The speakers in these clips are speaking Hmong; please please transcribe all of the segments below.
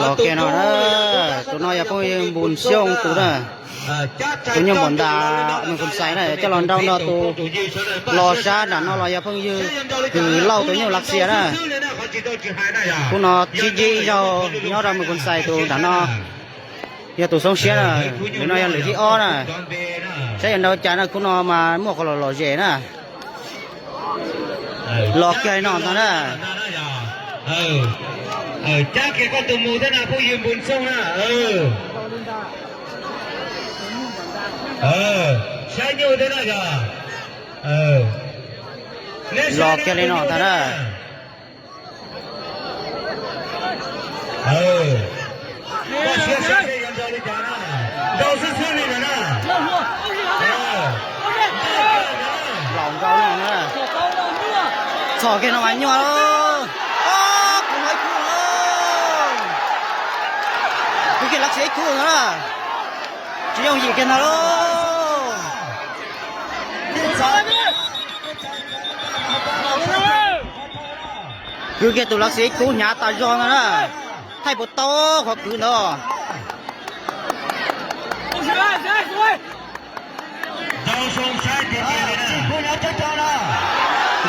Los kiag no na, tus no yog phooj ywg Npus Xyooj tus na, tus nyuag npam ntas Mws Khoos Xais na, coj los nrau nrog tus los sab nram no los yog phooj ywg Kws Lauj tus nyuj Lav Xias na. Khub no sib ntsib ib zaug nyob rau Mws Khoos Xais tus nram no, yog tus xoob siab na, lwm no yog lwm thib ob na. Saib yuav nrau cas na, khub no mas muaj qhov los lom zem na. Los kiag li no ntag na. Cab kiag koj tus mus thiab na, phooj ywg Npus Xyooj na. Saib nyuj thiab na yog. Los kiag li no ntag na. Koj siab xwb seb yuav nrau li cas na. Nrau xwb xwb li ntag na. Los nrau no na. Txhom kiag no mas nyuaj lauj. Ob, kuv hnov ib khub lauj. Kwv kiag Lav Xias ib khub ntag na. Tsis yooj yim kiag ntag lauj. Kwv kiag tus Lav Xias ib khub hnyav tas zog ntag na. Thaij puas tau qhov kwv ntawd.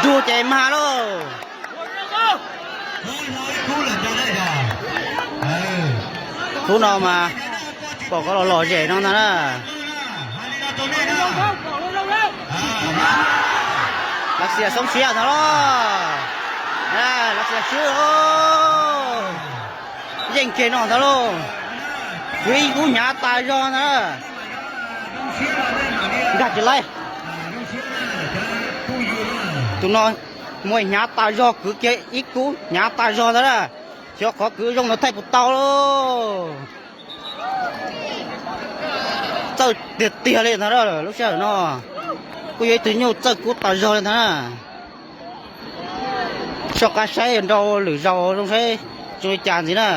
Nrug ces mag lauj. Khub no mas pom qhov los lom zem no ntag na. Lav Xias xoob siab ntag lauj. Lav Xias swb lauj. Yeej kiag no ntag lauj. Kwv ib khub hnyav tas zog ntag na. Nkag tsis laib. Tus no muaj hnyav tas zog, kwv kiag ib khub hnyav tas zog ntag na. Xyov qhov kwv zoo ntawd thaij puas tau lauj. Txawj tiag tiag li ntag na, lub sij hawm no kuj yog ib tug nyuj txawj kub tas zog li ntag na. Soj qab saib nrau lwm zaus zoo saib zoo li cas ntxiv na.